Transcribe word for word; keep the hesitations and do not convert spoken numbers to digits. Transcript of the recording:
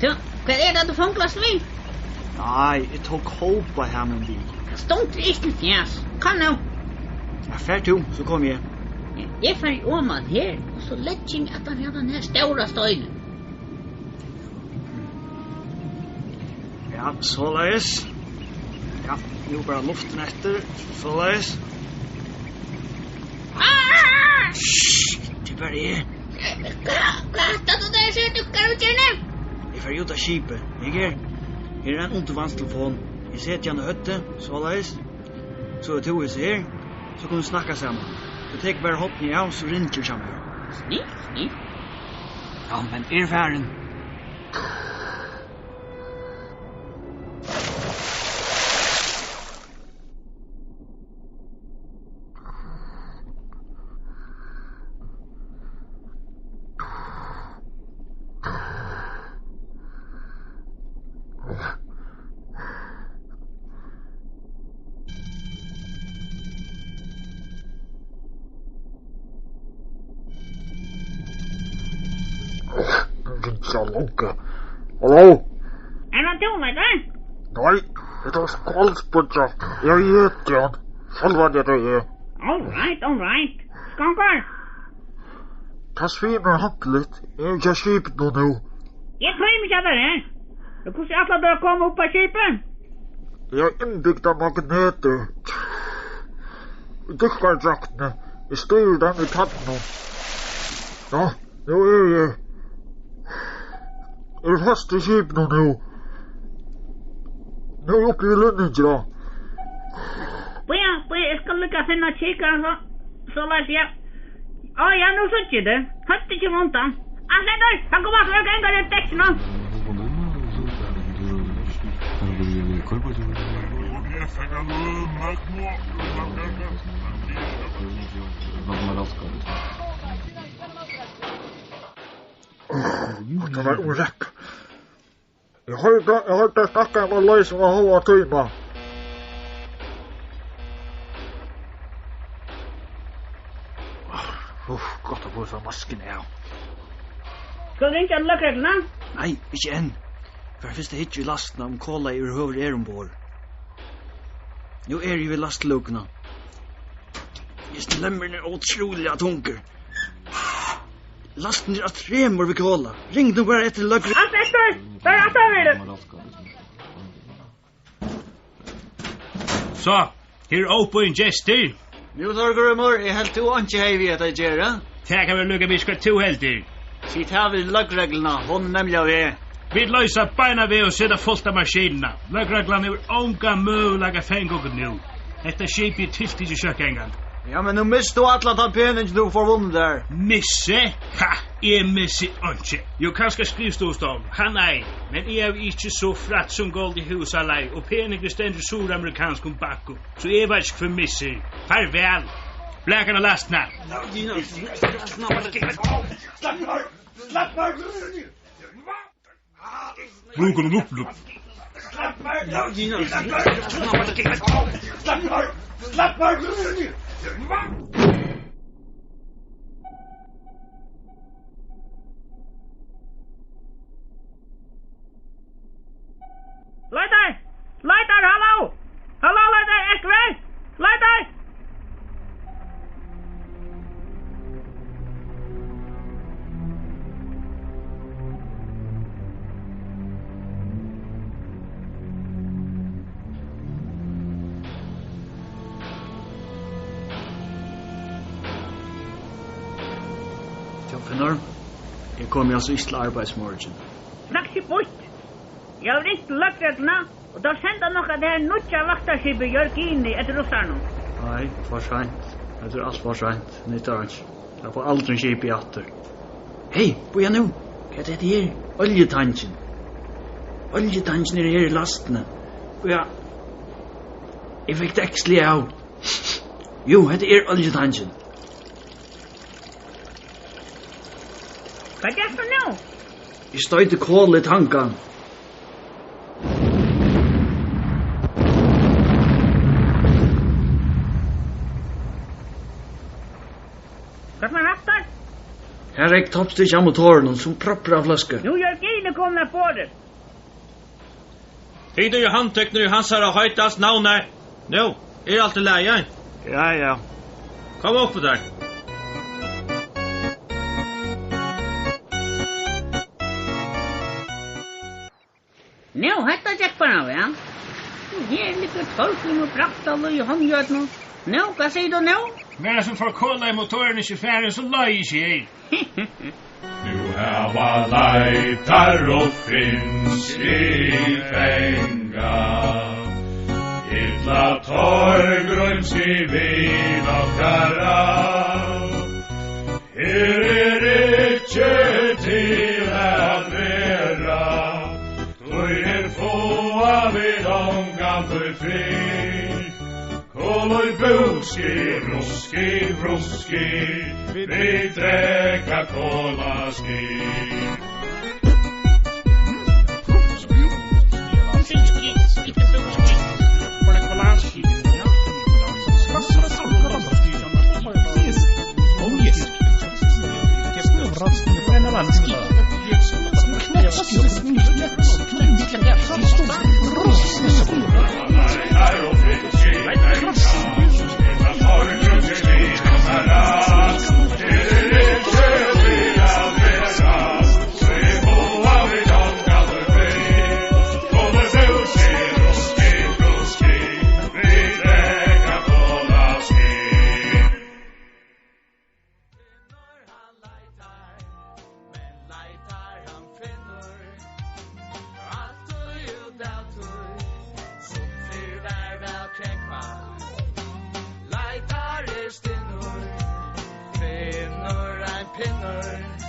Ja, hvat er tað, tú fonglar við? Nei, eg tók kópahamin við. Stundir ikki til fjals. Kom nú. Ja, far tú, so komi eg. Eg fari oman her, og so leggi eg meg aftan við handan her stóra steinin. Ja, soleiðis. Ja, nú bara luftin eftir, soleiðis. Ah! Shh, tað er bara eg. Hvat, hvat er tað, tú der, sigur, tú hvat ger nú? Eg fari út á skipið. Eg er, her er ein undirvandstelefon. Eg seti hann á høvdið, soleiðis. So er tú hesi her, so kunnu vit snakka saman. Tú tekur bara hornið av, so ringir hjá mær. Snilt, snilt. Ja, men eg eri farin. Ringja longu. Halló? Er hann tú, Leidar? Nei, hetta er Skaldsbøggi. Eg eri Etjan. Sjálvandi eri eg. All right, all right. Gongur? Tað svimur handlit. Eg eri hjá skipinum nú. Eg tími ikki at vera her. Men hvussu ætlar tú at koma upp á skipið? Eg havi innbygdar magnetir. Í dykkardraktini. Eg stýri teimum við teimum. Ja, nú eri eg. Eg eri fastur í skipinum nú. Nú er uppi við Lúnningi, ja. Bíða, bíða, eg skal líka finna kikaran so, soleiðis, ja. Á, ja, nú síggi eg teg. Høvdið kemur undan. Atlendis, hann kom aftur at ganga í dekkinum. Tað var órætt. Eg hoyrdi, eg hoyrdi, at snakkarin var leysin á hálvan tíma. Uff, gott at fáa hesa maskuna av. Skal ringja til løgregluna? Nei, ikki enn. Far fyrst at hyggja í lastina, um kolið yvirhøvur er umborð. Nú eri eg við lastilúkuna. Hesin lemmurin er ótrúliga tungur. Lastin er á tremur við kola. Ring nú bara eftir løgregluni. Alt eftir! Bara aftan við teg. So, her eru óboðnir gestir. Nú, Torgrímur, eg helt, tú einki hevði við hetta at gera. Tað kann vera líka mikið, hvat tú heldur. Sig tað við løgregluna, hon er nemliga við. Vit loysa beinanvegin og seta fult á maskinuna. Løgreglan hevur ongan møguleika at fanga okkum nú. Hetta skipið er tiltikið skjótt gangandi. Ja, men nú misti tú allan tann pening, tú forvunnu tær. Missi? Ha, eg missi einki. Jú, kanska skrivstovustovn, hann ei, men eg havi ikki so frætt sum gold í húsaleið, og peningurin stendur í suðuramerikanskum bankum, so eg veit ikki, hvør missir. Farvæl. Blaka hana lastina. Brúk honum upp, upp. Leitar! Leitar, halló! Halló, Leitar, ert tú har? Leitar! Tjóð Finnur, eg komi altso ikki til arbeiðis í morgin. Snakk ikki býtt. Eg havi ringt til løgregluna, og teir senda nokk at tað her nýggja vaktarskipið Jørgini eftir russarunum. Nei, for seint. Hetta er alt for seint. Nyttar einki. Eg fái aldrin skipið aftur. Hey, bíða nú. Hvat er hetta her? Oljutankin. Oljutankin er her í lastini. Bíða. Eg fekk tað eksliga av. Jú, hetta er oljutankin. Hvat gert tú nú? Eg stoyti kol í tangan. Hvat var hatta? Har gekk toppstykki av motorinum sum proppur av fløsku. Nú er Gini komin á borðið. Tit eru handtiknir í hansara heitasta navni. Nú, er alt í lagi? Ja, ja. Kom upp við tær. Nú, hetta gekk bara væl. Og her liggur Torgrim og Brattalíð í Hondjørnum. Nú, hvat sigur tú nú? Meðan sum forkolaði motorin ikki er farin, so leiðist ikki eg. Nú hava Leithar og Finski fangað illa Torgrímsvin okkara. Her er ikki til at vera, tí her fáa vit ongantíð frið. Kolibúski, bruski, bruski, vit drekka kolaskip. Finnur, hann leitar, men leitar, hann finnur. Altíð út av tí, sum fyrr var væl krógvað. Leitar er stinnur, finnur ein pinnur.